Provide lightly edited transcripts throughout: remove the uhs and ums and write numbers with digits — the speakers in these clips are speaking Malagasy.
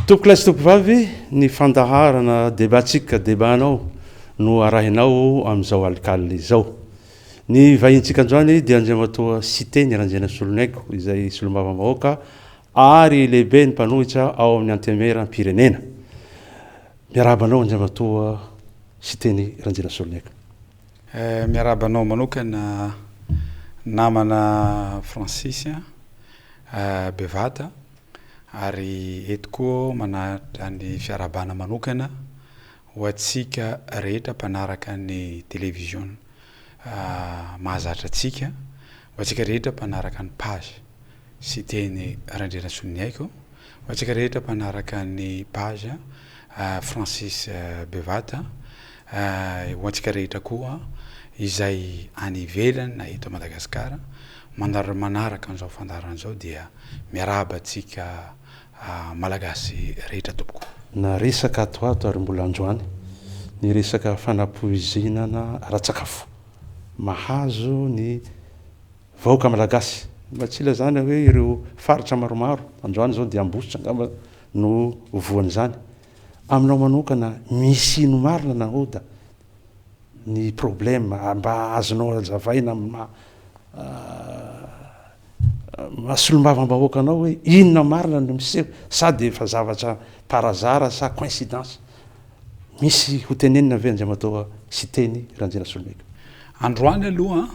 Tompokolahy sy tompokovavy, ny fandaharana Debat-tsika, Debat-nao no arahinao amin'izao alikaly izao. Ny vahintsika androany dia Andriamatoa Siteny Randrianasoloniaiko izay solombavambahoaka ary lehiben'ny mpanohitra ao amin'ny Antenimierampirenena. Miarahaba anao Andriamatoa Siteny Randrianasoloniaiko. Miarahaba anao manokana namana Francis Bevata ary eto koa manatitra ny fiarahabana manokana ho antsika rehetra mpanaraka ny television mahazatra antsika, ho antsika rehetra mpanaraka ny page Siteny Randrianasoloniaiko, ho antsika rehetra mpanaraka ny page Francis Bevata, ho antsika rehetra koa izay any ivelany na eto Madagasikara manaraka an'izao fandaharana izao dia miarahaba antsika Malagasy rehetra tompoko. Naresaka ato ato ary mbola androany ny resaka fanapoizinana ara-tsakafo mahazo ny vahoaka Malagasy. Mba tsy ilazana hoe ireo faritra maromaro, androany izao dia Ambositra angamba no voan'izany. Aminao manokana misy ino marina nahoda ny problème mba azonao hazavaina amin'ny maha maha solombavambahoaka anao hoe inona marina no miseho sa dia efa zavatra par hasard sa coïncidence? Misy ho tenenina ve Andriamatoa Siteny Randrianasoloniaiko? Androany aloha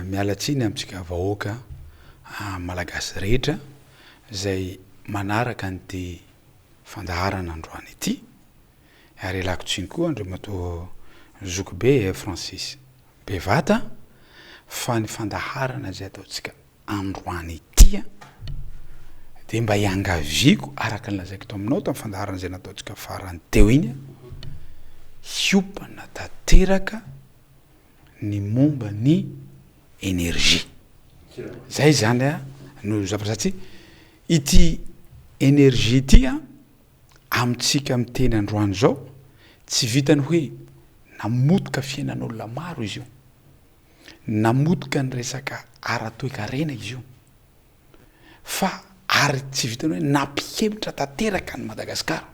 miala tsiny amintsika vahoaka Malagasy rehetra izay manaraka an'ity fandaharana androany ity ary ialako tsiny koa Andriamatoa Zokibe Francis Bevata fa ny fandaharana izay ataontsika androany ity dia mba iangaviako araka ny lazaiko taminao tamin'ny fandaharana izay nataontsika farany teo iny hiompana tanteraka ny momba ny energie. Zay zany a no zavatra satria ity energie ity a amintsika miteny androany zao tsy vitany hoe namotika fiainan'olona maro izy io, namotika ny resaka ara-toekarena izy io fa ary tsy vitany hoe nampihemotra tanteraka an'i Madagasikara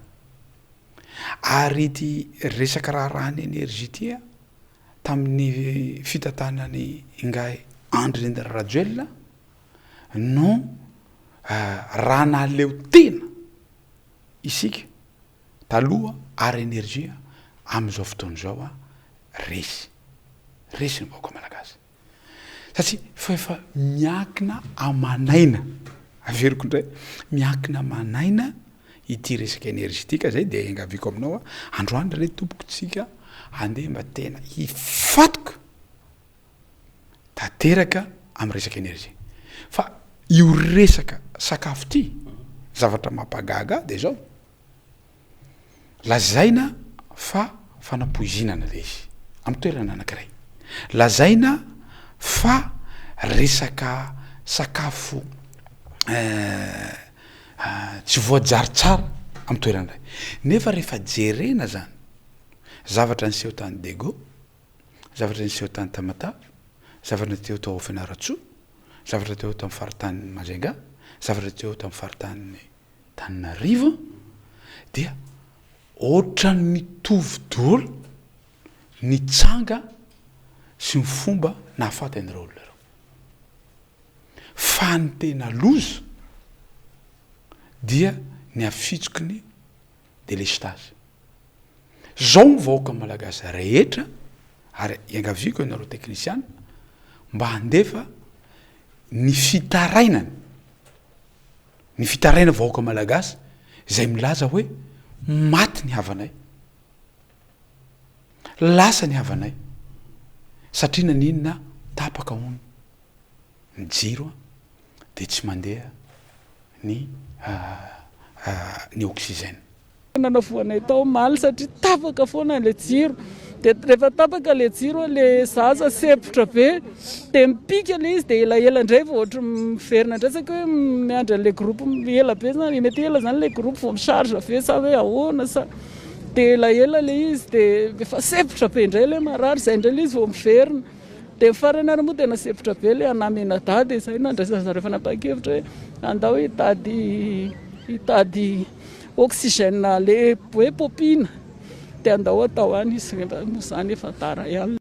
ary ity resaka raharahan'ny energie ity a tamin'ny fitantanan'i Ingahy Andry Rajoelina no raha nahaleo tena isika taloha ara energie amin'izao fotoana izao resy, resy ny vahoaka malagasy satria fa efa miankina aman'aina, averiko indray, miankina aman'aina ity resaka energie ity ka zay dia iangaviako aminao androany re tompoko tsika andeha mba tena hifatoka tanteraka amin'ny resaka energie. Fa io resaka sakafo ity, zavatra mampagaga ahy de zao, lazaina fa fanapoizinana le izy amin'ny toerana anankiray, lazaina fa resaka sakafo tsy voajary tsara amin'ny toerana iray, nefa rehefa jerena zany zavatra niseho tany Diego, zavatra niseho tany Tamatave, zavatra niseho tao Fianarantsoa, zavatra niseho tamin'ny faritanin'i Majunga, zavatra niseho tamin'ny faritanin'i Tananarivo dia ohatran'ny mitovy daholo ny tranga sy ny fomba nahafaty an'ireo olona ireo. Fa ny tena loza dia ny hafitsoky ny delestazy. Zao ny vahoaka malagasy rehetra ary iangaviako ianareo teknisiana mba handefa ny fitarainany, ny fitaraina vahoaka malagasy izay milaza hoe maty ny havanay, lasa ny havanay satria naninona tapaka hono ny jiro dia tsy mandeha ny ny oxygène. Nanavoanay tao omaly satria tapaka foana ilay jiro dia rehefa tapaka ilay jiro ilay zaza sempotra be dia mipika ilay izy dia elaela indray vao ohatry miverina indray saika hoe miandry an'ilay groupe ela be zany mety ela zany ilay groupe vao mi-charge ve sa hoe ahoana sa dia elaela ilay izy dia efa sempotra be indray ilay marary izay indray ilay izy vao miverina Dia ny farany ary moa tena sempotra be ilay anah mianadahy dia izay no nandraisan'ny zareo fanapahan-kevitra hoe andao hitady. hitady oxygène le hoe paompina dia andao atao any izy rehefa moa izany efa tara ihany.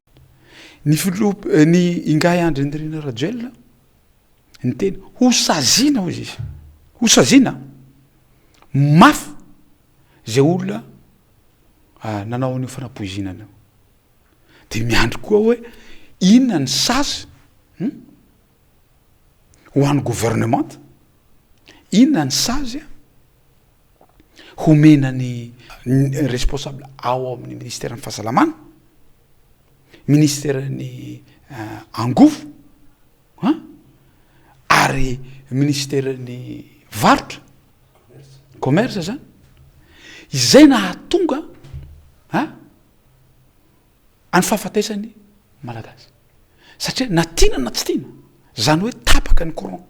Ny filoha ny ingahy Andry Nirina Rajoelina niteny ho saziana hozy izy, ho saziana mafy zay olona nanao an'io fanapoizinana io. De miandry koa hoe inona ny sazy hum ho an'ny gouvernemanta, inona ny sazy homena ny responsable ao amin'ny ministeran'ny fahasalamana, ministeran'ny angovo an, ary ministeran'ny varotra, commerce zany, izay nahatonga an any fahafatesany malagasy satria na tiana na tsy tiana zany hoe tapaka ny courant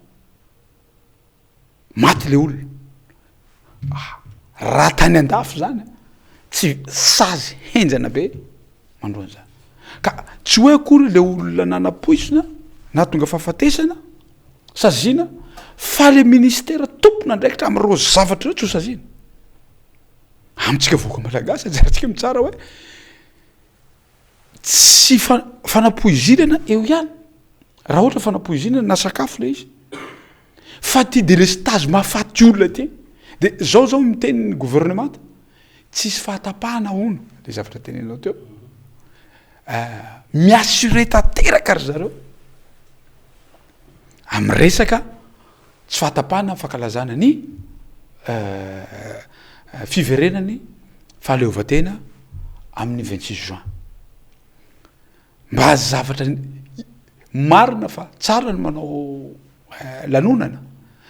maty le olona ah, raha tany andafy zany tsy sazy henjana be mandroany zany ka tsy hoe akory le olona nanapoisina na tonga fahafatesana saziana fa le ministera tompon'andraikitra am'ireo zavatra ireo tsy ho saziana Amintsika vahoaka malagasy anjarantsika mitsara hoe tsy fa- fanapoizinana eo ihany raha ohatra fanapoizinana na sakafo le izy fa ty delestazy mahafaty olona ty de zao zao miteny ny gouvernemanta tsisy fahatapahana hono le zavatra teneninao teo mi-assurer tanteraka ry zareo amy resaka Tsy fahatapahana ny fankalazana ny fiverenan'ny fahaleovantena amin'ny 26 juin. Mba zavatra marina fa tsara ny manao lanonana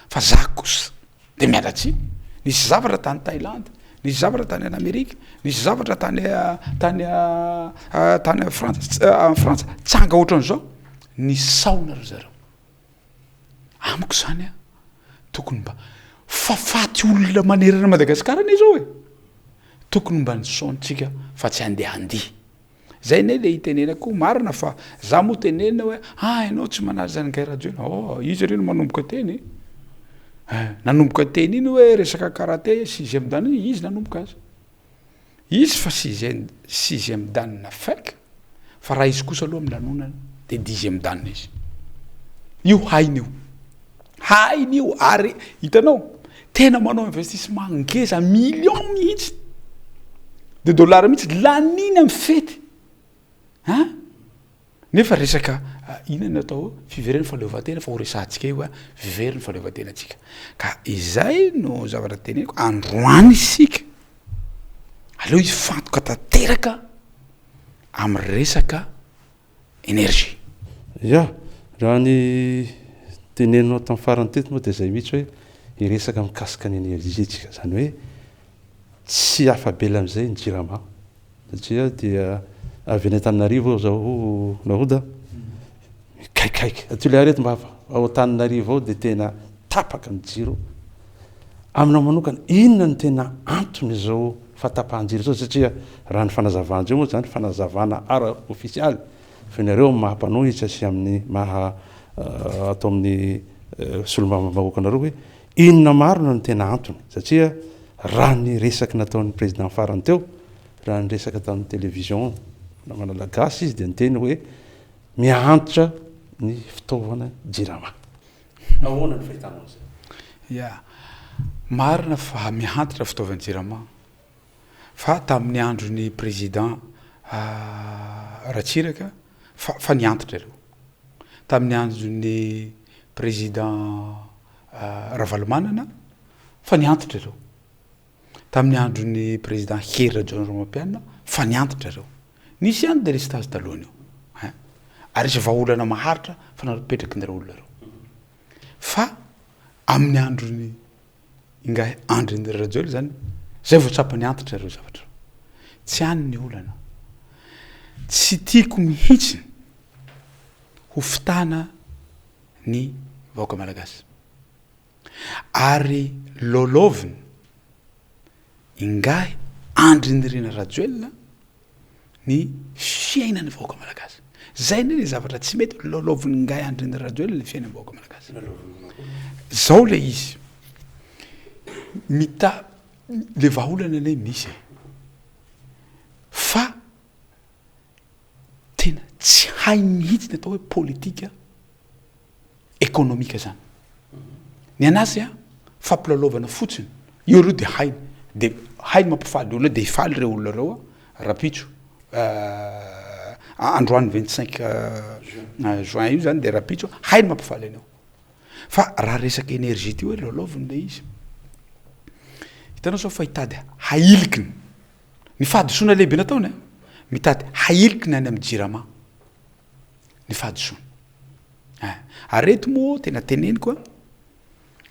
fa za kosa de miala tsiny, nisy zavatra tany Thaïlande, nisy zavatra tany any Amerika, nisy zavatra tany tany tany Frantsa Frantsa tsanga ohatran'izao, nisaona ry zareo. Amiko zany a, tokony mba fa faty olona manerana an'i Madagasikara anie zao e, tokony mba nisaontsika fa tsy andeha handihy, zay anie le itenenako marina fa za moa tenenina hoe ah ianao tsy manaja an'i Guy Rajoelina, oh izy anie no manomboka teny e, eh nanomboka teny iny hoe resaka karate sixième dan iny izy nanomboka azy. Izy fa sixième sixième dan fake fa raha izy kosa aloha milanonana de dixième dan izy. Io hainy io. Hainy io ary hitanao tena manao investissement ngeza million mihitsy de dollars mihitsy laniny am fety an! Nefa resaka inona no atao fiveren'ny fahaleovantena fa ho resahantsika io very ny fahaleovantenantsika. Ka izay no zavatra teneniko androany isika aleo hifantoka tanteraka amin'ny resaka énergie. Ya, raha ny teneninao tamin'ny farany teto moa dia izay mihitsy hoe hiresaka mikasika ny énergie isika, izany hoe tsy afa-bela amin'izay ny jirama. Satria dia avy any Antananarivo aho zao Nahoda, mikaikaika. A Toliara eto mba ao Antananarivo ao dia tena tapaka ny jiro. Aminao manokana, inona no tena antony izao fahatapahan-jiro izao? Satria raha ny fanazavan-dreo moa izany fanazavana ara-ofisialy, fa ianareo amin'ny maha mpanohitra sy amin'ny maha ato amin'ny solombavambahoaka anareo hoe Inona marina no tena antony? Satria raha ny resaky nataon'ny président farany teo, raha niresaka tamin'ny télévision namana gasy izy dia niteny hoe miha-antitra ny fitaovana jirama. Ahoana ny fahitanao an'izay? Ya, marina fa miha-antitra fitaovan'ny jirama fa tamin'ny andron'ny président Ratsiraka fa fa niantitra ireo. Tamin'ny andron'ny président Ravalomanana fa niantitra ireo. Tamin'ny andron'ny président Hery Rajaonarimampianina fa niantitra ireo. Nisy ihany délestage talohan'io ein, ary nisy vahaolana maharitra fa napetraky ny olona ireo. Fa amin'ny andron'ny ingahy Andry Rajoelina zany, zay vao tsapa niantitra ireo zavatra ireo. Tsy any ny olana. Tsy tiako mihitsy ho fitana ny vahoaka malagasy. Ary lôlôviny ingahy Andry Nirina Rajoelina ny fiainan'ny vahoaka malagasy. Zay anie le zavatra tsy mety, lôlôvin'ingahy Andry Nirina Rajoelina ny fiainan'ny vahoaka malagasy. Zao le izy. Mita, le vahaolana anie misy e! Fa tena tsy hainy mihitsy ny atao hoe politika ekonomika zany. Ny anazy a, fampilalaovana fotsiny, io aloha de hainy, de hainy mampifaly olona de hifaly reo olona reo a rapitso, androany 25 juin io zany de rapitso hainy mampifaly an'io. Fa raha resaka énergie ty hoe lalaoviny le izy, hitanao zao fa hitady hailikiny, ny fahadisoana lehibe nataony a, mitady hailikiny any amy jirama ny fahadisoany. Ein, ary eto moa tena teneniko a,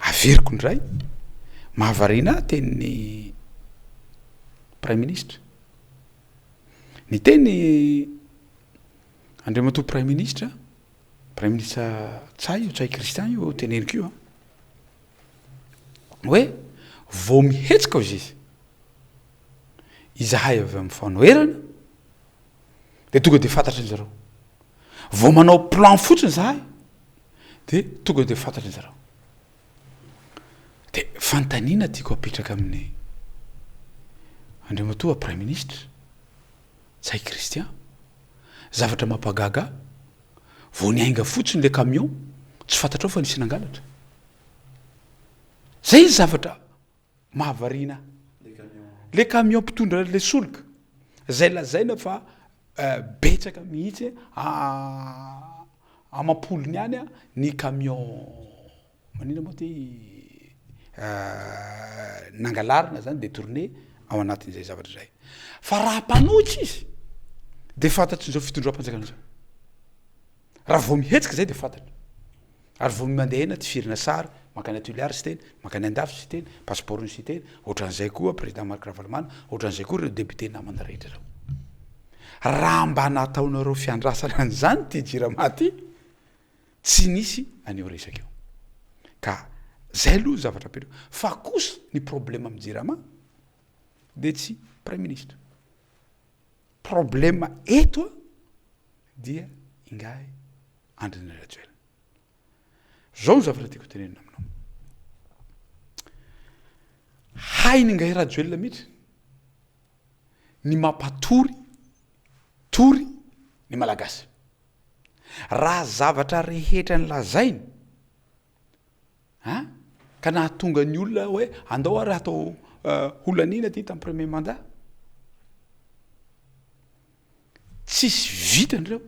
averiko indray, mahavariana ahy tenin'ny praiminisitra, niteny Andriamatoa praiminisitra, praiminisitra Ntsay io, Ntsay Christian io teneniko io an, hoe vao mihetsika hozy izy, izahay avy amin'ny fanoherana de tonga de fantatry ny zareo, vao manao plan fotsiny zahay de tonga de fantatry ny zareo. De fanontaniana tiako apetraka amin'ny Andriamatoa praiminisitra Ntsay Christian, zavatra mampagaga ahy, vao niainga fotsiny le camion tsy fantatrao fa nisy nangalatra. Zay ny zavatra mahavariana ahy. Le camion mpitondra le solika zay lazaina fa betsaka mihitsy amam-polony any ny camion Manina moa ty nangalarina zany detourner ao anatin'izay zavatra izay. Fa raha mpanohitra izy de fantatrin'izao fitondram-panjakana zao. Raha vao mihetsika zay de fantatra. Ary vao mandeha eny tifirina sary mankany Toliara Siteny, mankany Andafy Siteny, passeport-n'i Siteny, ohatran'izay koa président Marc Ravalomanana, ohatran'izay koa ireo député namana rehetra ireo. Raha mba nataonareo fiandrasana an'izany ty jirama ty, Tsy nisy an'io resaka io. Ka zay aloha ny zavatra apetrako. Fa kosa ny problème amin'ny jirama de tsy praiminisitra. Problème eto dia ingahy Andry Nirina Rajoelina. Zao ny zavatra tiako tenenina aminao. Hain'ingahy Rajoelina mihitsy ny mampatory tory ny Malagasy. Raha zavatra rehetra nolazainy an, ka nahatonga ny olona hoe andao ary hatao holaniana ty tamin'ny premier mandat, tsisy vitany reo,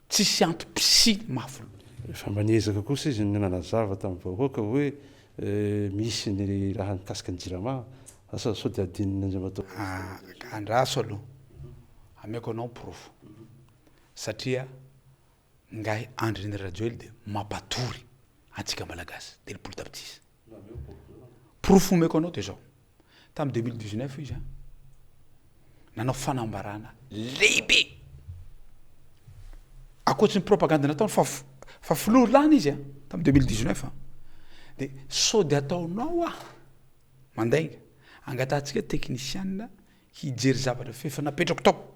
tsisy antom-pisiany maha filoha. Efa mba niezaka kosa izy ny nanazava tamin'ny vahoaka hoe misy ny raha mikasika ny jirama, asa sao dia adinon'i Andriamatoa. Andraso aloha, ameko anao porofo. Satria ngahy Andry Nirina Rajoely dia mampatory antsika Malagasy 30 tapitrisa. Porofo omeko anao dia zao, tamin'ny 2019 izy an, nanao fanambarana lehibe, ankoatry ny propagande nataony fa fa filoha lany izy an, tamin'ny 2019 an, dia sao dia ataonao aho mandainga, angatahantsika teknisianina hijery zavatra f'efa napetrako tao.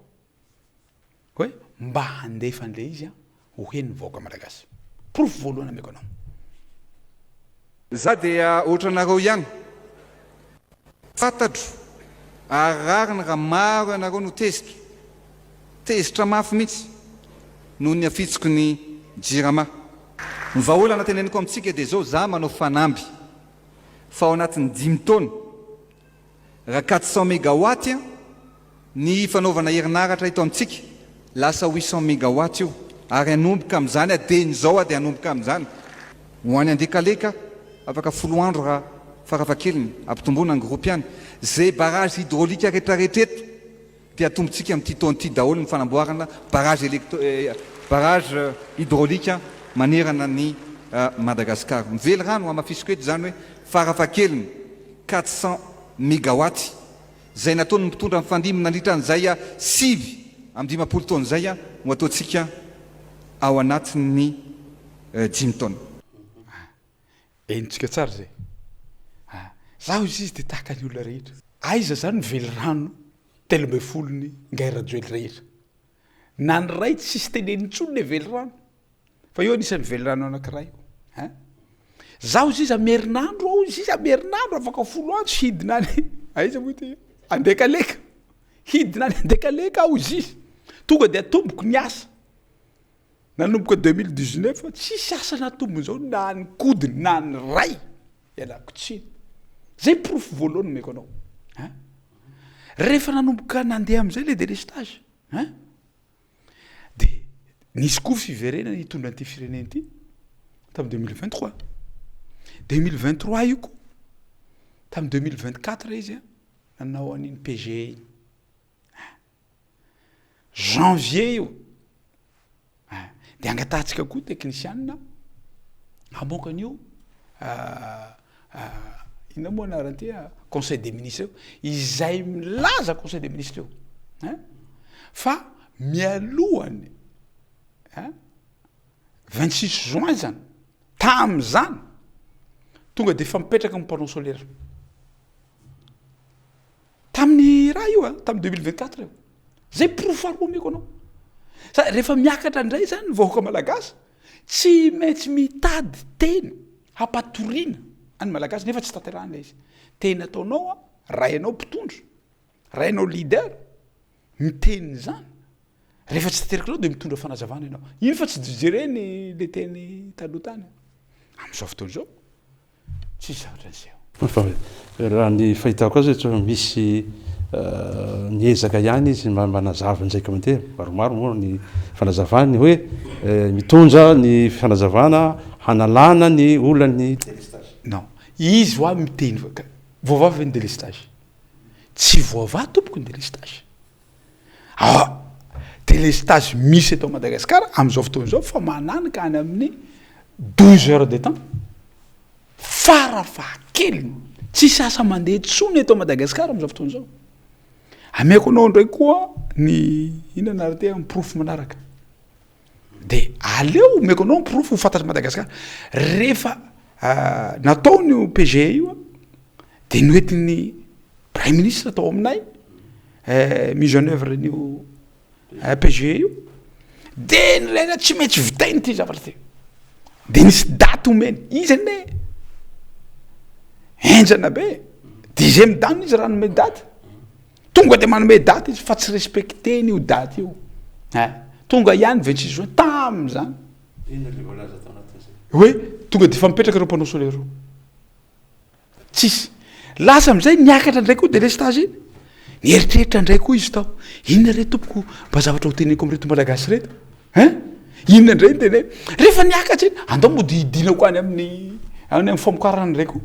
Hoe mba handefa an'ilay izy ho henon'ny vahoaka malagasy. Porofo voalohany ameko anao. Za dia ohatranareo ihany. Fantatro ary rariny raha maro ianareo no tezitra. Tezitra mafy mihitsy noho ny afitsoko ny Jirama. Ny vahaolana teneniko amintsika dia izao, za manao fanamby fa ao anatin'ny dimy taona, Raha 400 megawatt ny fanaovana herinaratra eto amintsika, lasa 800 megawatt io, ary hanomboka amin'izany aho, dieny izao aho dia hanomboka amin'izany. Ho any Andekaleka, afaka folo andro raha farafahakeliny, ampitomboina ny groupe any. Izay barrage hydraulique rehetrarehetra eto dia atombontsika amin'ity taona ity daholo ny fanamboarana barrage electro, barrage hydraulique manerana an'i Madagasikara. Ny velirano, hamafisiko eto izany hoe farafahakeliny 400 megawatts izay nataon'ny mpitondra nifandimby nandritra an'izay 59 taona izay no ataontsika ao anatin'ny dimy taona. Henontsika tsara izay. Ah, zaho izy izy dia tahaka ny olona rehetra. Aiza zany ny velirano 13-n'ny Ngahy Rajoely rehetra? Na ny ray tsisy teneniny intsony le velirano. Fa io anisan'ny velirano anankiray io. Hein? Zaho ziza am herinandro aho ziza am herinandro afaka folo andro hidina any aiza moa ty Andekaleka, hidina any Andekaleka aho ziza, tonga de atomboko ny asa, nanomboka 2019 tsisy asa natombony zao na ny kodiny na ny ray, ialako tsiny, zay porofo voalohany omeko anao ein, rehefa nanomboka nandeha amizay le delestage ein. De nisy koa fiverenana hitondra an'ity firenena ity tamin'ny 2023, 2023 io koa tamin'ny 2024 izy a nanao an'iny PGE iny, ah janvier io ah, de angatahantsika koa teknisianina hamoaka an'io Inona moa anarany ity a? Conseil des ministres io, izay milaza conseil des ministres io ein, fa mialohan'ny ein 26 juin zany, tamin'izany tonga de efa mipetraka ny panneau solaire. Tamin'ny raha io a, tamin'ny 2024 io. Zay porofo faharoa omeko anao. Sa rehefa miakatra indray zany ny vahoaka malagasy, tsy maintsy mitady teny hampatoriana an'ny malagasy nefa tsy tanterahina ilay izy. Teny ataonao a, raha ianao mpitondra, raha ianao leader, miteny izany, rehefa tsy tanterakinao dia mitondra fanazavana ianao. Iny fa tsy jereny le teny taloha tany. Amin'izao fotoana izao, Tsisy zavatra niseho. Fa raha ny fahitako azy ohatra misy miezaka ihany izy mba manazava indraiky mandeha, maromaro moa ny fanazavany hoe mitondra ny fanazavana hanalana ny olan'ny délestage. Non, izy hoa miteny fa ka voavaha ve ny délestage? Tsy voavaha tompoko ny délestage. Ah, délestage misy eto Madagasikara amin'izao fotoana izao fa mananika any amin'ny 12 heures de temps fara fahakeliny, tsisy asa mandeha intsony eto Madagasikara amin'izao fotoana izao. Ameko anao indray koa ny inona anarany ty ny porofo manaraka. De aleo omeko anao ny porofo ho fantatr'i Madagasikara. Rehefa natao io PGE io de noentin'ny praiminisitra tao aminay mise en oeuvre an'io PGE io, de nilaina tsy maintsy vitaina ity zavatra ity, de nisy daty omeny, izy anie henjana be, dixième dan izy raha nome daty. Tonga de manome daty izy fa tsy respecter-ny io daty io ein! Tonga ihany 26 juin tamin'izany. Inona le voalaza tao anatin'izay? Hoe tonga de efa mipetraka ireo panneau solaire ireo. Tsisy. Lasa amin'izay niakatra indray koa délestage iny. Nieritreritra indray koa izy tao. Inona re tompoko mba zavatra ho teneniko amin'ireto Malagasy ireto? Hein? Inona indray ny teneno? Rehefa niakatra iny, andao mody hidinako any amin'ny any amin'ny famokarana indray koa.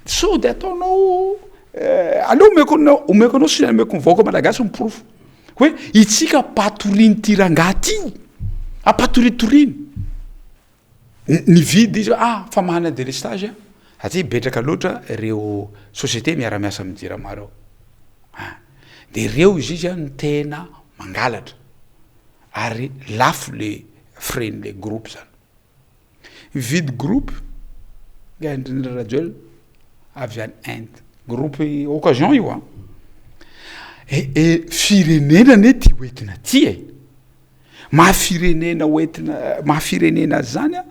Sao de ataonao eh, aleo omeko anao, omeko anao sy omeko ny vahoaka malagasy ny porofo. Hoe itsika ampatorian'ity rangahy ity, ampatoritoriany. Nividy izy hoe ah famahana délestage satria betraka loatra ireo société miara-miasa amin'ny jirama ireo. Ah, de ireo izy izy no tena mangalatra. ary lafo le frais n'le groupe zany. Mividy groupe nga Ndrindra Rajoel avy any Inde, groupe occasion io an, e e firenena anie ty hoentina ty e, maha firenena hoentina maha firenena azy zany an,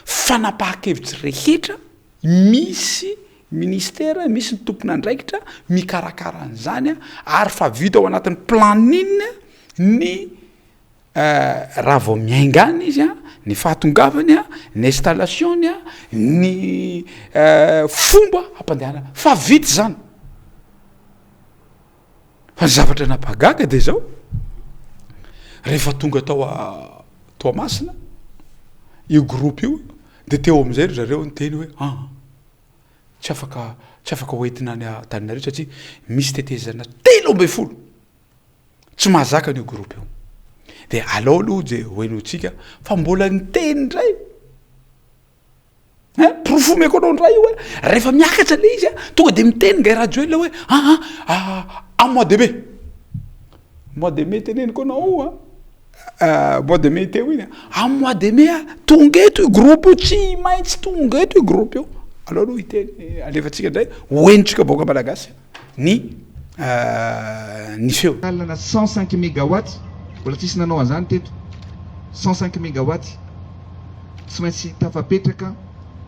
fanapahan-kevitry rehetra misy ministera, misy ny tompon'andraikitra mikarakara an'izany ary fa vita ao anatin'ny planning ny raha vao miainga any izy a, ny fahatongavany a, ny installation-ny a, ny fomba hampandehanana, fa vita izany. Fa ny zavatra nampahagaga de zao, rehefa tonga tao Toamasina io groupe io de teo am'izay ry zareo niteny hoe aa tsy afaka tsy afaka hoentina any Antananarivo satria misy tetezana 13 tsy mahazaka an'io groupe io. De alao aloha je ho henointsika fa mbola niteny indray. Hein, porofo omeko anao indray io hoe rehefa miakatra le izy a, tonga de miteny ngay Rajoelina hoe aa ah mois de mai, mois de mai teneniko anao a, mois de mai teo iny a, am mois de mai a, tonga eto io groupe io, tsy maintsy tonga eto io groupe io, aleo aloha hiteny alefantsika indray hoenontsika vahoaka malagasy ny ny feo. Lalana 105 mégawatts, mbola tsisy nanao an'izany teto, 105 mégawatts. Tsy maintsy tafapetraka.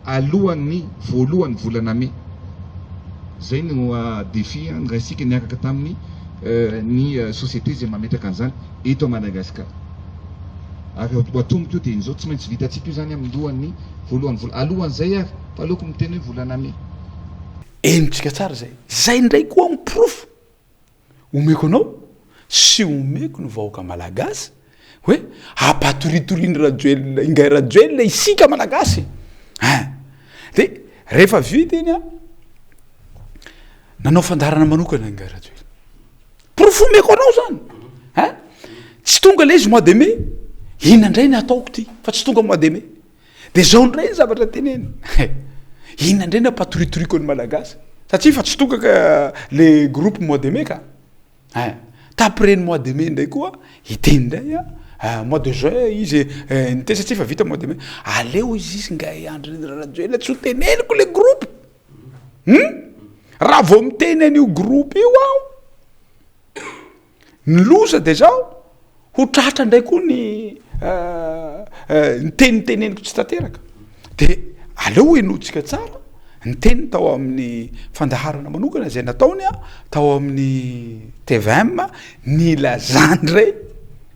alohan'ny voalohan'ny volana mey. Izay no défi niraisintsika niaraka tamin'ny ny société izay mametraka an'izany eto Madagascar. Ary ho atomboka io dia izao, tsy maintsy vitantsika io izany amin'ny lohan'ny voalohan'ny volana, alohan'izay ary fa aleoko miteny hoe volana mey. Henontsika tsara izay. Izay indray koa ny porofo omeko anao sy omeko ny vahoaka malagasy hoe ampatoritorian'i Rajoelina, Ingahy Rajoelina isika malagasy ein! De rehefa vita iny an, nanao fandaharana manokana Ingahy Rajoelina. Porofo omeko anao zany ein! Tsy tonga le izy mois de mai, inona indray ny ataoko ty fa tsy tonga mois de mai. De zao indray ny zavatra teneniny, inona indray ny ampatoritoriko ny malagasy satria efa tsy tonga ka le groupe mois de mai ka. Ein, taprès ny mois de mai indray koa hiteny indray an, mois de juin izy niteny satria efa vita mois de mai, aleo izy izy ngahy Andry Rajoelina tsy ho teneniko le groupe, hum, raha vao miteny an'io groupe io aho, Ny loza dia zao, ho tratra indray koa ny ny teny teneniko tsy tanteraka. De aleo henointsika tsara ny teny tao amin'ny fandaharana manokana izay nataony tao amin'ny tvm, nilazany indray,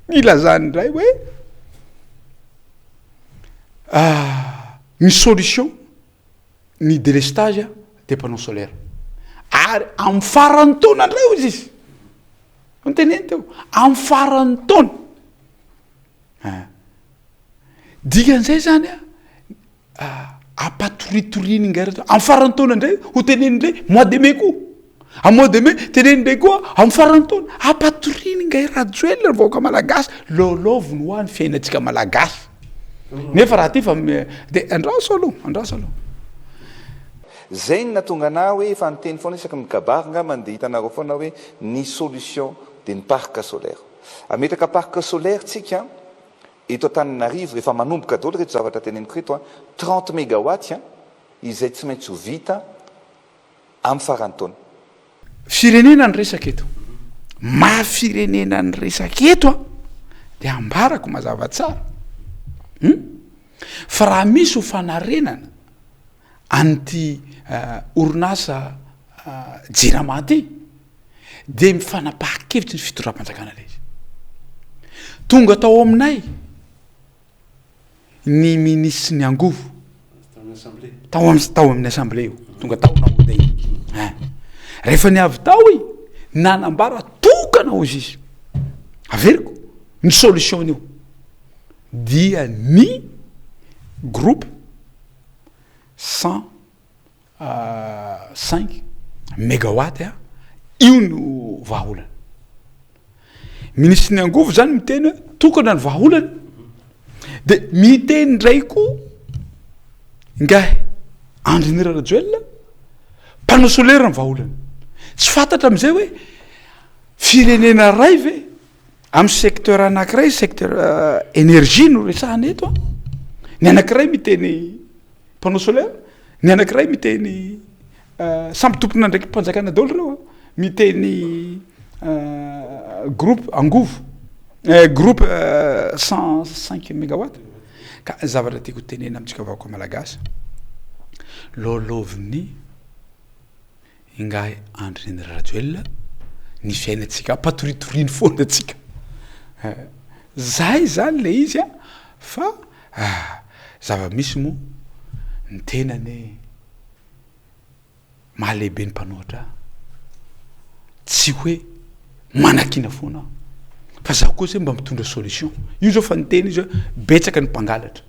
nilazany indray hoe ny solution ny délestage dia panneau solaire ary amin'ny faran'ny taona indray hozy izy noteneny teo amin'ny faran'ny taona ah. Dikan'izay zany a ampatoritoriany ingahy reto amin'ny faran'ny taona indray ho teneny indray mois de mai koa amin'ny mois de mai teneny indray koa amin'ny faran'ny taona ampatoriany ingahy Rajoelina ny vahoaka malagasy lalaoviny hoa ny fiainantsika malagasy Nefa raha ty fa de andraso aloha, andraso aloha. Zay no nahatonga anah hoe efa niteny foana isaky ny mikabary ngambany dia hitanareo foana hoe ny solution dia ny parc solaire. Ametraka parc solaire tsika eto Antananarivo efa manomboka daholo ireto zavatra teneniko ireto an, 30 megawatts izay tsy maintsy ho vita amin'ny faran'ny taona. Firenena ny resaka eto. Maha firenena ny resaka eto an, de ambarako mazava tsara hum fa raha misy ho fanarenana an'ity orinasa jirama ty de mifanapahan-kevitry ny fitondram-panjakana le izy. Tonga tao aminay ny minisitry ny angovo tao am- tao amin'ny assemblée io, tonga tao naody iny ein, rehefa niavy tao i nanambara tokana hozy izy, averiko ny solution-n'io dia ny groupe 105 megawatt a, io no vahaolana. Minisitry ny angovo zany miteny hoe tokana ny vahaolana, de miteny ndray koa ingahy Andry Nirina Rajoelina, panneau solaire ny vahaolana. Tsy fantatra am'izay hoe firenena ray ve amy secteur anakiray, secteur énergie no resahana eto an, ny anakiray miteny panneau solaire, ny anakiray miteny Samby tompon'andraiki-panjakana daholo ireo a, miteny groupe angovo, groupe 105 megawatt. Ka ny zavatra tiako tenenina amintsika vahoaka malagasy, lôlôvin'ny ingahy Andry Nirina Rajoelina ny fiainantsika, ampatoritoriany foana antsika. Zay zany le izy a, fa zava-misy moa ny tena anie. Maha lehibe ny mpanohitra ahy, tsy hoe manakiana foana aho fa zaho koa zay mba mitondra solution, io zao fa niteny izy hoe betsaka ny mpangalatra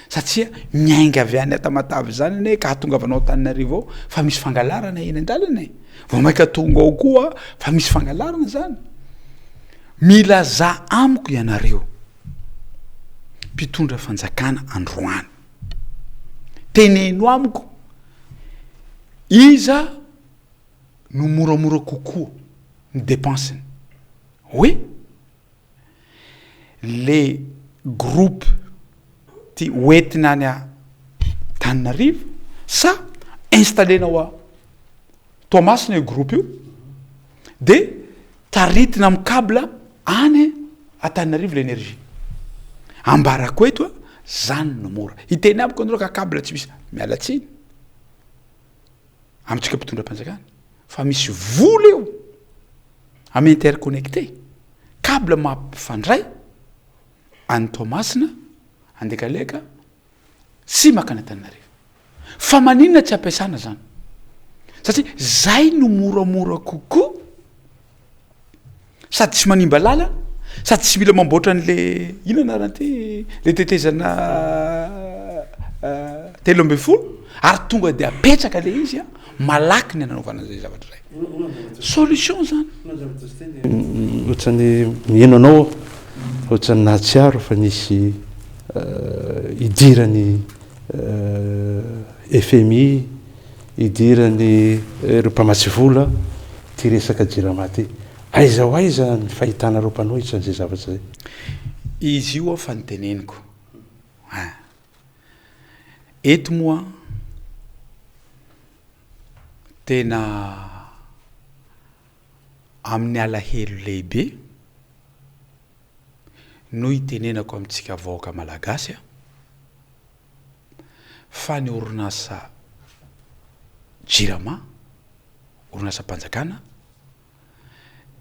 satria miainga avy any Tamatave zany anie ka ahatongavanao Antananarivo ao fa misy fangalarana eny an-dalana e, vao maika tonga ao koa fa misy fangalarana zany, milazà amiko ianareo mpitondra fanjakana androany. Teneno amiko iza no moramora kokoa ny dépense-ny? Hoe le groupe ty hoentina any Antananarivo sa installer-na ao Toamasina io groupe io de taritina amin'ny cable any Antananarivo l'énergie. Ambarako eto a, Zany no mora. Hiteny amiko anareo ka câble tsy misy. Miala tsiny amintsika mpitondra mpanjakana fa misy vola eo amy interconnecté, câble mampifandray an'i Toamasina, Andekaleka sy makany Antananarivo. Fa maninona tsy ampiasana zany? Satria zay no moramora kokoa sady tsy manimba lalana sady tsy mila mamboatra an'le inona anarany ty le tetezana 13 ary tonga de apetraka le izy a malaky ny anaovana an'izay zavatra zay. Solution zany. Ohatran'ny miheno anao aho, ohatran'ny nahatsiaro fa nisy idiran'ny FMI, idiran'ny ireo mpamatsy vola ity resaka Jirama ity. Aiza ho aiza ny fahitanareo mpanohitra an'izay zavatra izay? Izy io aho fa noteneniko an! Eto moa tena amin'ny alahelo lehibe no itenenako amintsika vahoaka malagasy an! Fa ny orinasa Jirama, orinasam-panjakana,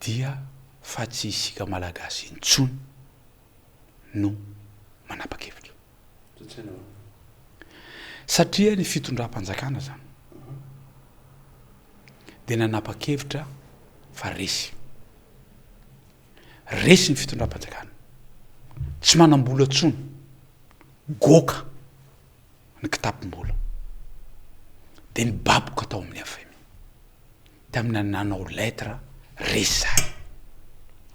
dia fa tsy isika Malagasy intsony no manapa-kevitra. Satria ny fitondram-panjakana zany dia nanapa-kevitra fa resy. Resy ny fitondram-panjakana. Tsy manam-bola intsony. Goaka ny kitapom-bola. Dia nibaboka tao amin'ny FMI. Tamin'ny nanao lettre resy zahay.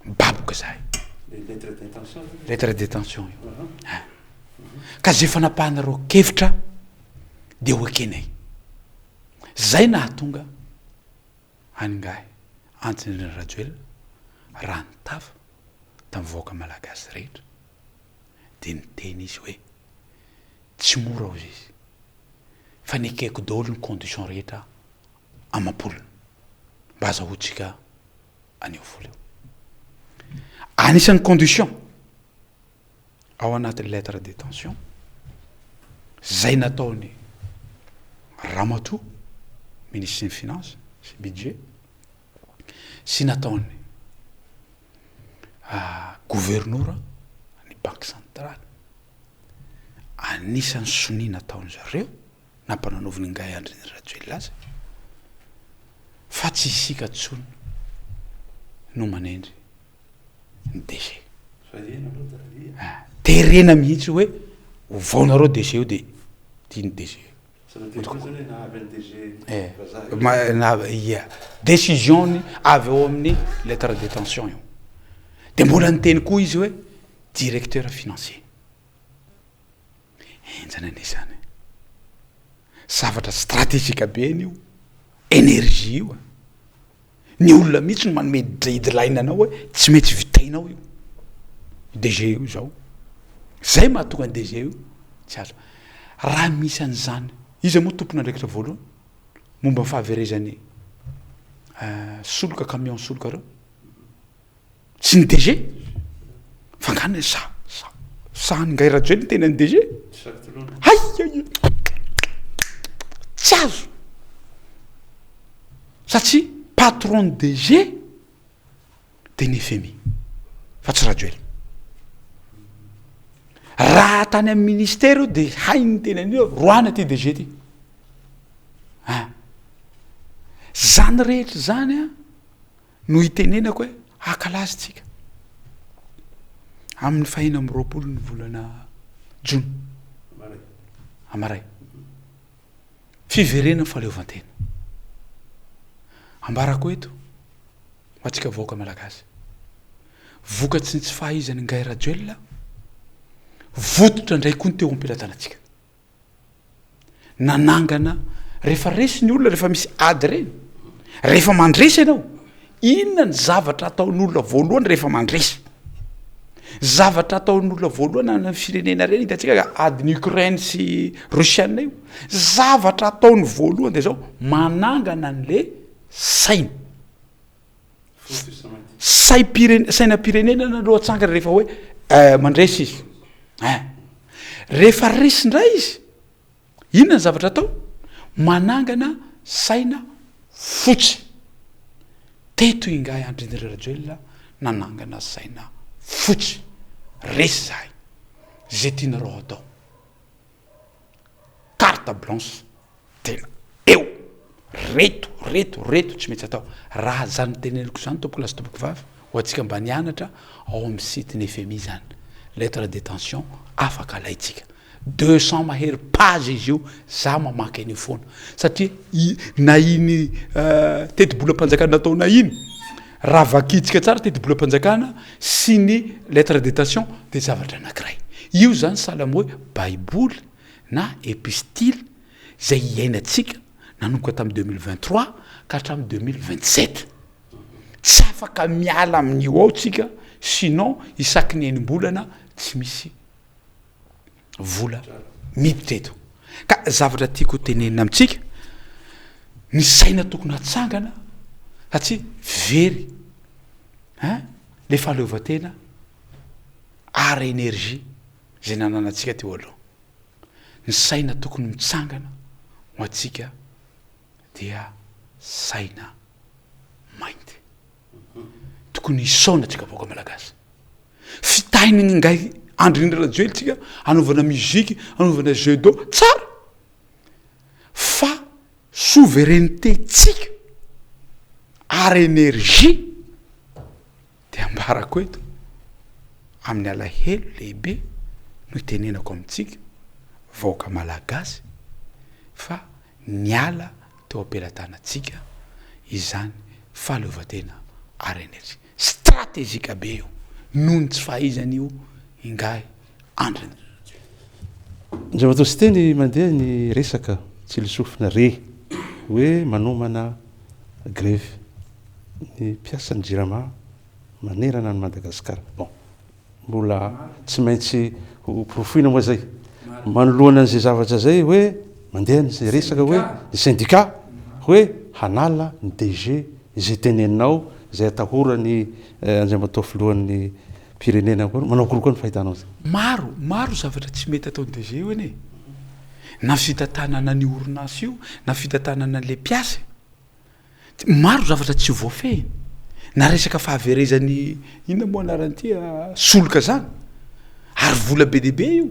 Mibaboka zahay. Lettre d'intention zany? Lettre d'intention io. Ah. Ka zay fanapahanareo kevitra dia ho ekenay. Zay nahatonga an'ingahy Andry Nirina Rajoelina raha nitava tamin'ny vahoaka malagasy rehetra dia niteny izy hoe tsy mora hozy izy fa nekeko daholo ny condition rehetra amam-polony mba azahoantsika an'io vola io. Anisan'ny condition ao anatin'ny lettre de tension zay nataony ramatoa minisitry ny finance sy budget sy nataony governora ny banque centrale, anisan'ny sonia nataon-dry zareo nampananaovin'ingahy Andry Rajoelina azy fa tsy isika intsony no manendry ny DG. Terena mihitsy hoe ovaonareo DG io de ity ny DG. Ia, décision-ny avy ao amin'ny lettre de tension io. De mbola niteny koa izy hoe directeur financier. Henjana anie zany e. Zavatra stratégique be anie io énergie io e. Ny olona mihitsy no manome deadline anao hoe tsy maintsy vitainao io DG io zao. Zay mahatonga ny DG io tsy azo. Raha misy an'izany, iza moa tompon'andraikitra voalohany momba ny fahaverezan'ny soloka, camion soloka reo? Tsy ny DG? Fa nga ny sa sa sa ny Ngay Rajoelina ny tena ny DG? Hay hay! Tsy azo! Satria patron ny DG de ny FMI fa tsy Rajoelina. Raha tany amin'ny ministera io de hainy ny tenany io roahina ty DG ty. An! Zany rehetra zany an! no itenenako hoe hankalaza tsika amin'ny fahena amby 20 ny volana jona amaray fiverenan'ny fahaleovantena ambarako eto ho antsika vahoaka malagasy vokatry ny tsy fahaizan'i Ngay Rajoelina vototra indray koa ny teo am-pelatanantsika Nanangana rehefa resy ny olona, rehefa misy ady ireny, rehefa mandresy ianao, inona ny zavatra ataon'olona voalohany rehefa mandresy? Zavatra ataon'olona voalohany any amin'ny firenena ireny, hitantsika ka adin'i Ukraine sy Russiana io, zavatra ataony voalohany de zao, manangana an'le saina. Saim-pirene- sainam-pirenena aloha atsangana rehefa hoe mandresy izy. Ein. Rehefa resy indray izy, inona ny zavatra atao? Manangana saina fotsy. Teto Ingahy Andry Nirina Rajoelina nanangana saina fotsy. Resy izahay. Izay tianareo atao. Carte blanche. Tena eo! Reto, reto, reto tsy maintsy atao. Raha zany teneniko zany tompoko lahy sy tompoko vavy, ho antsika mba nianatra ao amin'ny site ny fmi zany, lettre de tension afaka alaintsika. 200 mahery page izy io, za mamaky an'io foana. Satria i, na iny tetibolam-panjakana nataonay iny, raha vakintsika tsara tetibolam-panjakana sy ny lettre de tension de zavatra anakiray. Io zany sahala amin'ny hoe baiboly na epistily izay iainantsika nanomboka tamin'ny 2023 ka hatramin'ny 2027. Tsy afaka miala amin'io ao tsika sinon isaky ny enim-bolana tsy misy vola miditra eto. Ka zavatra tiako ho tenenina amintsika, ny saina tokony hatsangana satria very hein le fahaleovantena ara energie izay nananantsika teo aloha. Ny saina tokony mitsangana ho antsika dia saina mainty. Tokony hisaona antsika vahoaka malagasy. Fitahiny ingahy Andry Nirina Rajoelina tsika hanaovana musique, hanaovana jeu d'eau, tsara! Fa souveraineté tsika ara énergie Dia ambarako eto, amin'ny alahelo lehibe no itenenako amintsika vahoaka Malagasy fa niala teo am-pelatanantsika izany fahaleovantena ara-energie. Stratégique be io noho ny tsy fahaizan'io ingahy Andry Rajoelina. Andriamatoa Siteny mandeha ny resaka tsilisofina re hoe manomana grevy ny mpiasan'ny Jirama manerana an'i Madagasikara. Bon, mbola tsy maintsy ho porofoina moa izay. Manoloana an'izay zavatra izay hoe mandeha ny resaka hoe ny syndicat hoe hanala ny DG izay teneninao, izay atahoran'ny Andriamatoa filohan'ny pirenena koa. Manao akory koa ny fahitanao izay? Maro, maro zavatra tsy mety ataon'ny DG io anie e. Na fitantanana an'io orinasa io, na fitantanana an'ilay mpiasa e. Maro zavatra tsy voafehiny, na resaka fahaverezan'ny inona moa anaran'ity solika zany, ary vola be dia be io,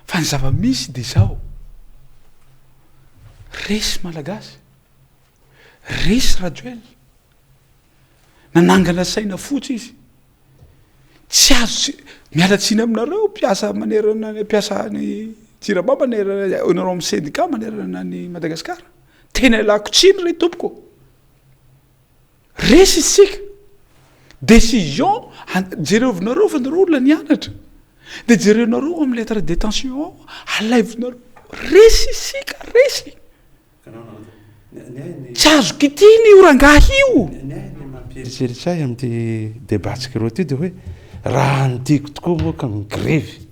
fa ny zava-misy de zao, resy malagasy, resy Rajoelina, nanangana saina fotsy izy, Tsy azo tsy, miala tsiny aminareo mpiasa manerana ny mpiasa ny jirama manerana ianareo amin'ny sendika manerana an'i Madagasikara, tena ialako tsiny re tompoko ô, resy isika, décision jerevinareo fa nareo olona nianatra, de jerenareo amin'ny lettre de détention ao, alaivonareo, resy isika, resy. Tsy azo kitihina io rangahy io. Ny ahy ny mampieritreritra ahy amin'ity débat-tsika roa ity dia hoe raha ny tiako tokoa moa ka migrevy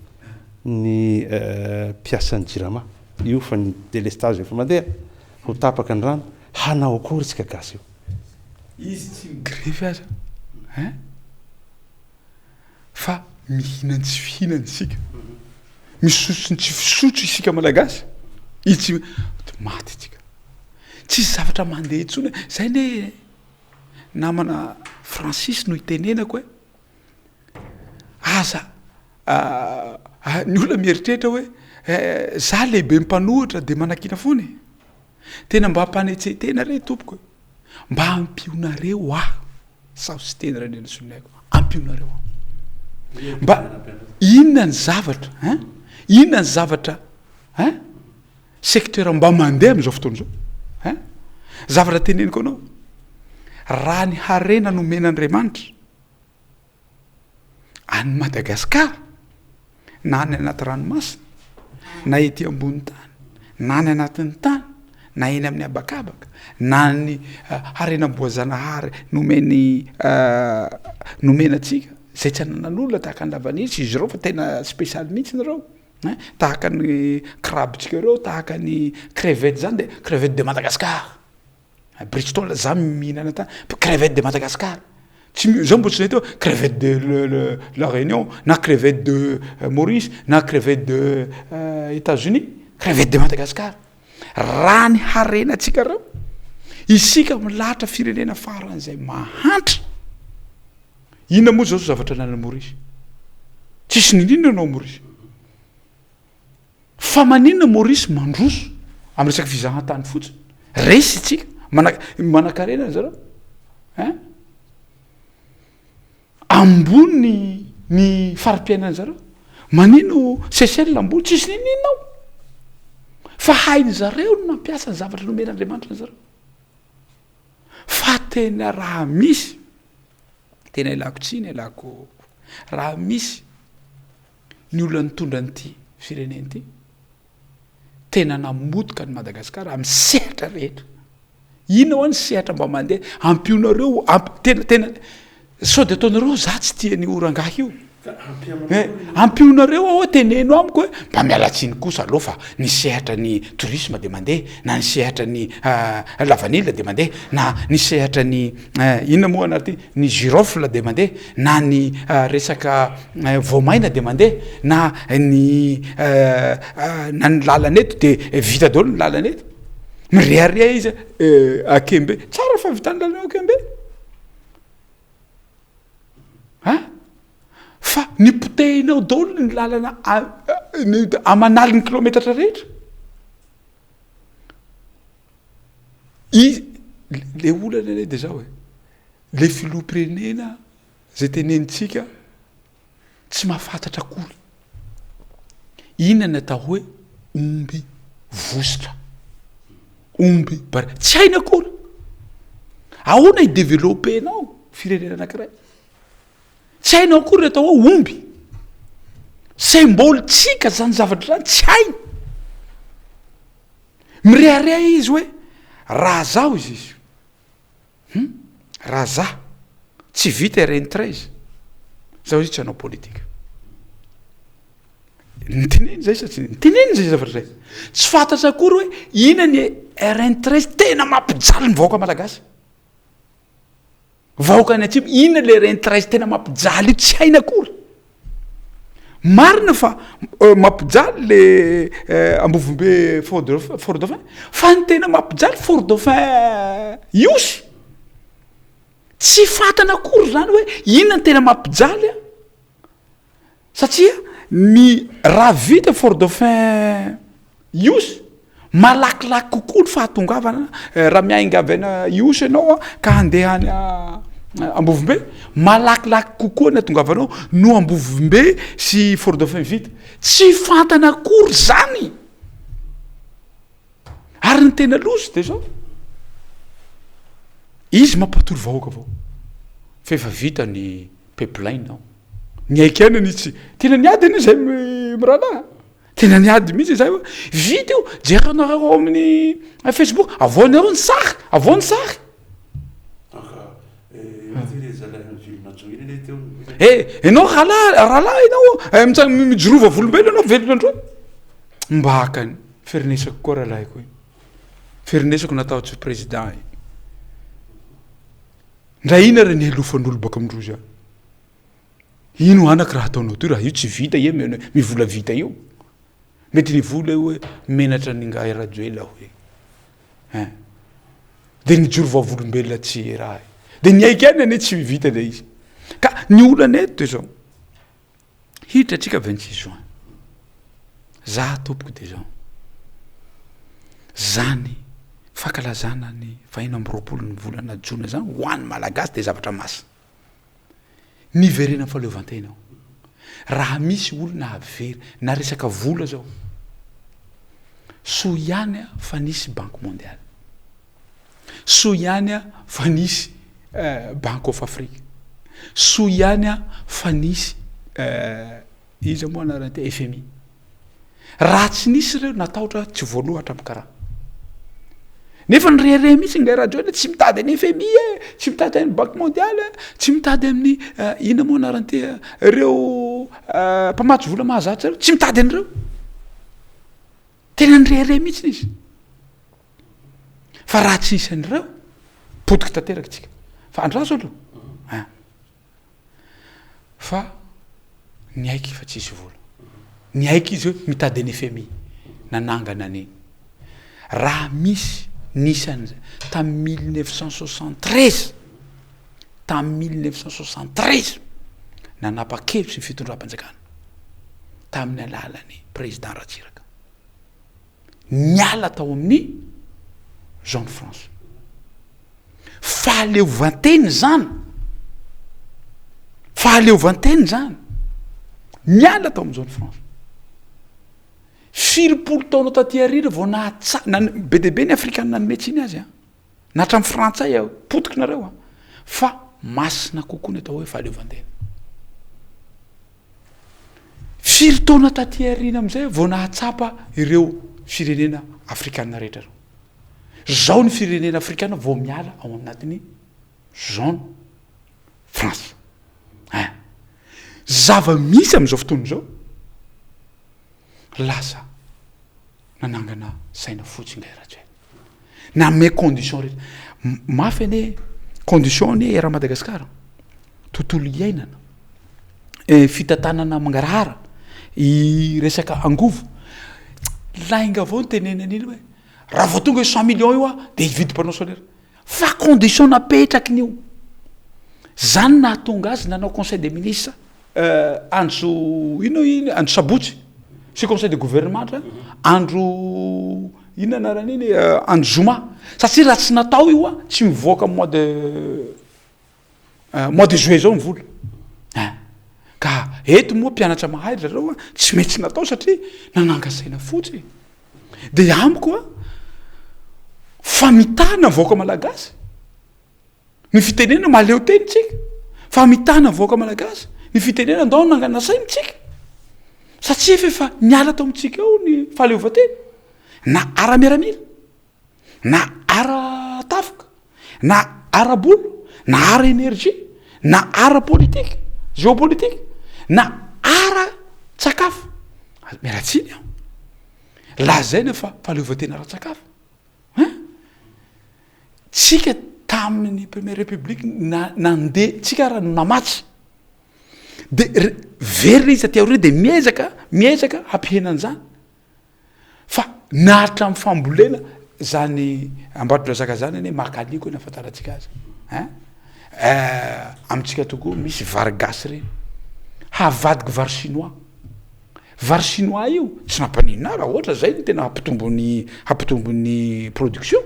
ny mpiasan'ny jirama io fa ny délestage efa mandeha, ho tapaka ny rano, hanao akory isika gasy io? Izy tsy migrevy aza hein! Fa mihinan-tsy fihinana isika, misotro ny tsy fisotro isika Malagasy, itsy maty isika, tsisy zavatra mandeha intsony, zay anie namana Francis no itenenako hoe aza ny olona mieritreritra hoe za lehibe mpanohitra de manakiana foana e, tena mba ampanetsehitena re tompoko e, mba ampionareo aho. Sao Siteny Randrianasoloniaiko, ampionareo aho. Mba inona ny zavatra hein? Inona ny zavatra hein? Secteur mba mandeha amin'izao fotoana izao hein? Zavatra teneniko anao, raha ny harena nomen'Andriamanitra an'i Madagasikara, na any anaty ranomasina, na ety ambony tany, na any anatin'ny tany, na eny amin'ny habakabaka, na ny harenam-boajanahary nomen'ny nomena antsika, izay tsy ananan'olona tahaka ny lavanila, tsy izy ireo fa tena spesialy mihitsy ireo ein, tahaka ny crabe-tsika ireo, tahaka ny crevette zany de crevette de Madagascar. Bristol za mihinana tany, crevette de Madagascar. Tsy mi, zao mbo tsy nahita hoe crevette de le le la Réunion na crevette de Maurice na crevette de Etats Unis, crevette de Madagascar. Raha ny harenantsika reo, isika milahatra firenena faran'izay mahantra. Inona moa zao zavatra ananan'i Maurice? Tsisy niniana anao Maurice. Fa maninona Maurice mandroso amin'ny resaka fizahantany fotsiny? Resy isika, mana- manankarena ry zareo hein? Ambony ny fari-piainan'ny zareo. Manino Seychelles ambony? Tsisy niniana ao. Fa hainy zareo ny nampiasa ny zavatra nomen'Andriamanitra ny zareo. Fa tena raha misy, tena ilako tsiny, ilako raha misy ny olona nitondra an'ity firenena ity, tena namotika an'i Madagasikara amin'ny sehatra rehetra. Inona hoa ny sehatra mba mandeha? Ampionareo, amp- tena tena sao de ataonareo za tsy tia an'io rangahy io. Eh, ampionareo aho hoe teneno amiko hoe mba miala tsiny kosa aloha fa ny sehatra ny tourisme de mandeha, na ny sehatra ny lavanila de mandeha, na ny sehatra ny inona moa anareo ty, ny girofle de mandeha, na ny resaka voamaina de mandeha, na ny na ny lalana eto de vita daholo ny lalana eto, mirehareha izy Akembe, tsara fahavitan'ny lalana eo Akembe an, fa ny potehina ao daholo ny lalana aman'aliny kilometatra rehetra. I le olana anie de zao e, le filoham-pirenena zay tenenintsika tsy mahafantatra akory inona ny atao hoe omby vositra, omby bare, tsy hainy akory. Ahoana hi-developper-nao firenena anakiray? Tsy hainao akory ny atao hoe omby. Symbole-tsika zany zavatra zany, tsy hainy. Mirehareha izy hoe raha zaho izy izy hum raha za tsy vita RN 13 zaho izy tsy hanao politika. Niteneny zay sa tsy niteneny zay zavatra zay. Tsy fantatra akory hoe inona ny RN 13 tena mampijaly ny vahoaka malagasy. Vahoaka any atsimo, inona le RN 13 tena mampijaly io tsy hainy akory. Marina fa mampijaly le Ambovombe Fort Dauphin, Fort Dauphin, fa ny tena mampijaly Fort Dauphin Ihosy, tsy fantany akory zany hoe inona ny tena mampijaly an, Satria ny raha vita Fort Dauphin Ihosy, malakilaky kokoa ny fahatongavana raha miainga avy any Ihosy ianao ka handeha any Ambovombe, malakilaky kokoa ny hatongavanao no Ambovombe sy Fort Dauphin vita. Tsy fantany akory zany! Ary ny tena loza de zao, izy mampatory vahoaka avao fa efa vita ny pipeline ao. Niaiky ihany anie tsy, tena niady anie zay mirahalahy a, tena niady mihitsy zay hoe vita io, jerenareo ao amin'ny facebook, avoahinareo ny sary, avoahy ny sary. Eh, ianao rahalahy, rahalahy ianao, mitsang- mijoroa vavolombelona ianao velona androany. Mbakany, firenesako koa rahalahiko iny, firenesako natahotsy président iny. Ndra ina re ny helofan'olo baka amindrozy any. Ino anaky raha ataonao ty raha io tsy vita ie mivola vita io. Mety nivola io hoe menatra an'ingahy Rajoelina aho e. Hein. De nijoro vavolombelona tsy raha. De niaiky ihany anie tsy vita le izy. Ka ny olana eto de zao. Hiditra atsika 26 juin. Za tompoko de zao. Zany fankalazana ny fahenina amby 20 ny volana jona zany ho an'ny Malagasy de zavatra masina. Niverena fahaleovantena ao. Raha misy olona havery na resaka vola zao, soa ihany fa nisy banque mondiale, soa ihany fa nisy banque of Afrique, soa ihany fa nisy iza moa anarany ty FMI. Raha tsy nisy ireo natahotra tsy voaloa hatramin'ny karama. Nefa nirehareha mihitsy ingahy Rajoelina tsy mitady an'ny FMI e, tsy mitady an'ny banque mondiale, tsy mitady amin'ny eh, inona moa anarany ty eh, ireo eh, mpamatsy vola mahazatra ireo, tsy mitady an'ireo. Tena nirehareha mihitsy izy. Fa raha tsy nisy an'ireo, potika tanteraka tsika. Fa andraso aloha. Ah. Fa niaiky fa tsisy vola. Niaiky izy hoe mitady ny fmi, nanangana ny raha misy nisy tamin'ny 1973, tamin'ny 1973 nanapa-kevitry ny fitondram-panjakana tamin'ny alalan'ny président Ratsiraka. Niala tao amin'ny zone franche. Fahaleovantena izany. Fahaleovantena izany. Niala tao amin'ny zone franche. Filipolo taona taty aoriana vao nahatsa-, nan-, be dia be ny afrikana nanome tsiny azy an. Na hatramin'ny frantsay aho, potiky nareo an. Fa masina kokoa ny atao hoe fahaleovantena. Firy taona taty aoriana amin'izay vao nahatsapa ireo firenena afrikana rehetra ireo. Zao ny firenena afrikana vao miala ao anatin'ny zone franche. Ein. Zava-misy amin'izao fotoana izao, lasa nanangana saina fotsy ingahy Rajoelina. Nanome condition rehetra. Mafy anie, condition anie eran'i Madagasikara, tontolo iainana, fitantanana mangarahara, resaka angovo, lainga avao ny teneniny an'iny hoe raha vao tonga io cent millions io aho de hividy panneau solaire, fa condition napetrakiny io, zany nahatonga azy nanao conseil des ministres andro ino iny andro sabotsy sy conseil de gouvernement andro inona anaran'iny andro zoma satria raha tsy natao io a tsy mivoaka mois de mois de juillet zao ny vola ein ka eto moa mpianatra mahay ry zareo a tsy maintsy natao satria nananga saina fotsy e de amiko a famitana vahoaka malagasy Ny fitenenana mahaleo tena tsika, famitana vahoaka malagasy, ny fitenenana andao hanangana saina tsika, satria efa efa niala tao amintsika ao ny fahaleovantena, na ara-miaramila, na ara-tafika, na ara-bola, na ara-energie, na ara-politika, géopolitique, na ara-tsakafo, miala tsiny aho, lazaina fa fahaleovantena ara-tsakafo, hein? Tsika tamin'ny première république na nandeha tsika ara no namatsy de very le izy aty aoriana de miezaka miezaka hampihena an'izany fa na hatramin'ny fambolena zany Ambatondrazaka zany anie makaliko ny ahafantarantsika azy ein amintsika tokoa misy vary gasy reny havadiky vary chinois Vary chinois io tsy nampaninona ahy raha ohatra zay no tena hampitombo ny hampitombo ny production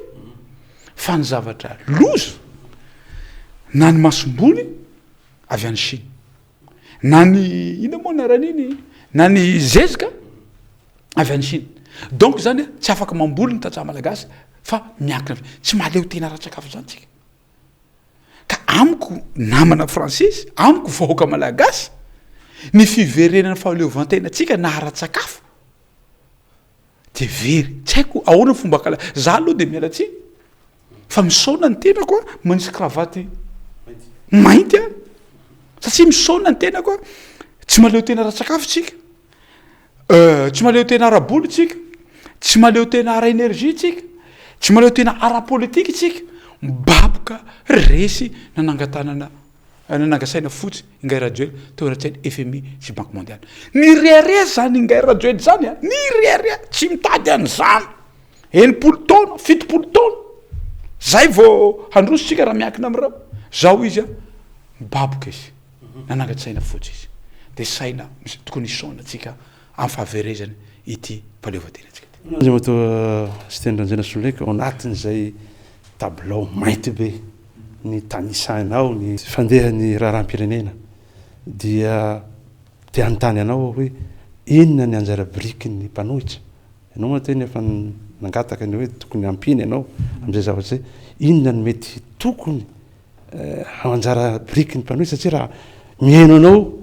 fa ny zavatra loza na ny masomboly avy any Chine na ny inona moa anaran'iny na ny zezika avy any Chine donc zany tsy afaka mamboly ny tantsaha malagasy fa miankina tsy mahaleo tena ara-tsakafo zany tsika. Ka amiko namana Francis, amiko vahoaka malagasy, ny fiverenan'ny fahaleovantenantsika na ara-tsakafo dia very. Tsy haiko ahoana ny fomba hakala, za aloha dia miala tsiny fa misaona ny tenako a, manisy kravaty mainty aho satria misaona ny tenako a, tsy mahaleo tena ara-tsakafo tsika. Tsy mahaleo tena ara-bola isika, tsy mahaleo tena ara-energie isika, tsy mahaleo tena ara-politika isika, mibaboka, resy, nanangan-tanana, nanangan-saina fotsy Ingahy Rajoelina teo anatrehan'ny FMI sy Banque Mondiale. Nirehareha zany Ingahy Rajoelina zany a, nirehareha, tsy mitady an'izany, 60 taona, 70 taona, zay vao handroso isika raha miankina amin'ireo, zao izy a, mibaboka izy. Nanangan-tsaina fotsy izy. Dia saina tokony hisaona antsika amin'ny fahaverezany ity fahaleovantenantsika ity. Andriamatoa Siteny Randrianasoloniaiko, ao anatin'izay tabilao mainty be nitanisainao ny fandehan'ny raharaham-pirenena dia te hanontany anao aho hoe inona ny anjara birikin'ny mpanohitra? Ianao moa teny efa nangataka ny hoe tokony hampiana ianao amin'izay zavatra izay. Inona no mety tokony anjara biriky ny mpanohitra satria raha mihaino anao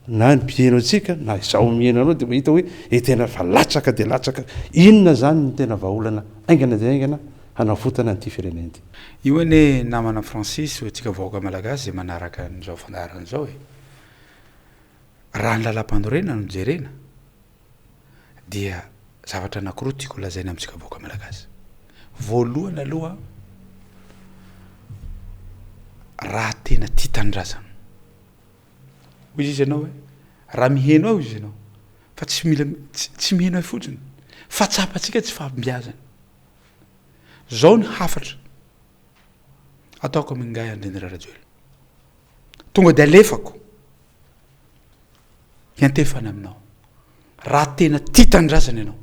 na ny mpihaino antsika na izaho mihaino anao dia mahita hoe e tena efa latsaka dia latsaka inona zany ny tena vahaolana haingana dia haingana hanavotana an'ity firenena ity. Io anie namana Francis ho antsika vahoaka malagasy izay manaraka an'izao fandaharana izao e! Raha ny lalam-panorenana no jerena dia zavatra anankiroa tiako lazaina amintsika vahoaka malagasy. Voalohany aloha, raha tena tia tanindrazana, Hoy izy ianao hoe, raha miheno ahy hoy izy ianao, fa tsy mila tsy miheno ahy fotsiny, fa tsapantsika tsy fahombiazana. Zao ny hafatra ataoko amin'ingahy Andry Rajoelina. Tonga dia alefako hiantefana aminao. Raha tena tia tanindrazana ianao,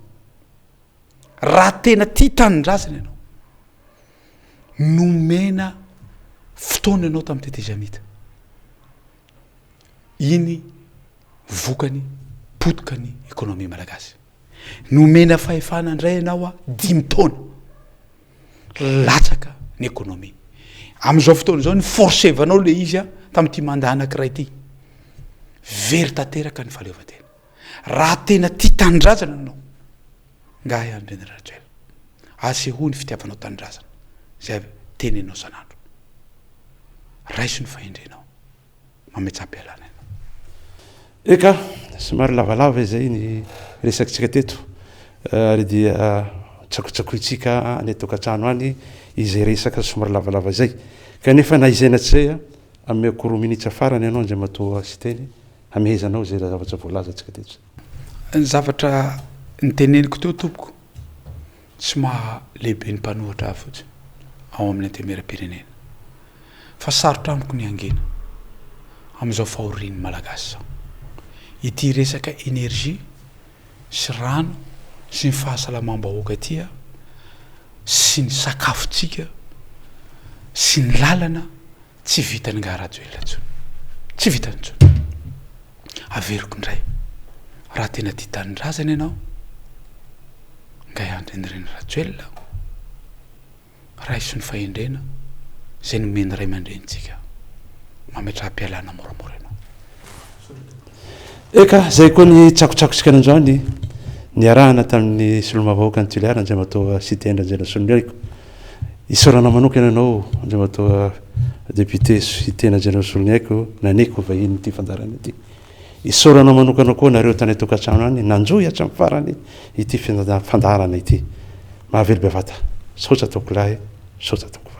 raha tena tia tanindrazana ianao, nomena fotoana ianao tamin'ny tetezamita. Iny vokany potika ny ekonomia malagasy. Nomena fahefana indray ianao a dimy taona. Latsaka ny ekonomia. Amin'izao fotoana izao ny forcevanao le izy a tamin'ity mandat anankiray ity. Very tanteraka ny fahaleovantena. Raha tena tia tanindrazana ianao, ngahy Andry Rajoelina, asehoy ny fitiavanao tanindrazana izay teneninao isan'andro. Raiso ny fahendrenao. Mametsaha-pialana ianao. Eka, somary lavalava izay ny resakitsika teto ary dia tsakotsakointsika any an-tokantrano any izay resaka somary lavalava izay. Kanefa na izay na tsy izay, ameko roa minitra farany ianao Andriamatoa Siteny hamehezanao izay zavatra voalazantsika teto izay. Ny zavatra niteneniko teo tompoko tsy maha lehibe ny mpanohitra ahy fotsiny ao amin'ny antemieram-pirenena fa sarotra amiko ny hangina amin'izao fahorian'ny Malagasy izao. Ity resaka énergie sy rano sy ny fahasalamam-bahoaka ity sy ny sakafontsika sy ny lalana Tsy vitan'i Ngahy Rajoelina intsony. Tsy vitany intsony. Averiko indray, raha tena tia tanindrazana ianao, Ngahy Andry Nirina Rajoelina, raiso ny fahendrena izay nomen'ny ray aman-drenintsika. Mametraha-pialana moramora ianao. Eka, izay koa ny tsakotsakontsika nandroany niarahana tamin'ny solombavambahoakan'i Toliara, Andriamatoa Siteny Randrianasoloniaiko. Isaorana manokana ianao Andriamatoa Député Siteny Randrianasoloniaiko nanaiky ho vahinin'ity fandaharana ity. Isaorana manokana koa nareo tany an-tokantrano any nanjohy hatramin'ny farany ity fandaharana ity. Mahavelo bevata. Misaotra tompokolahy, misaotra tompoko.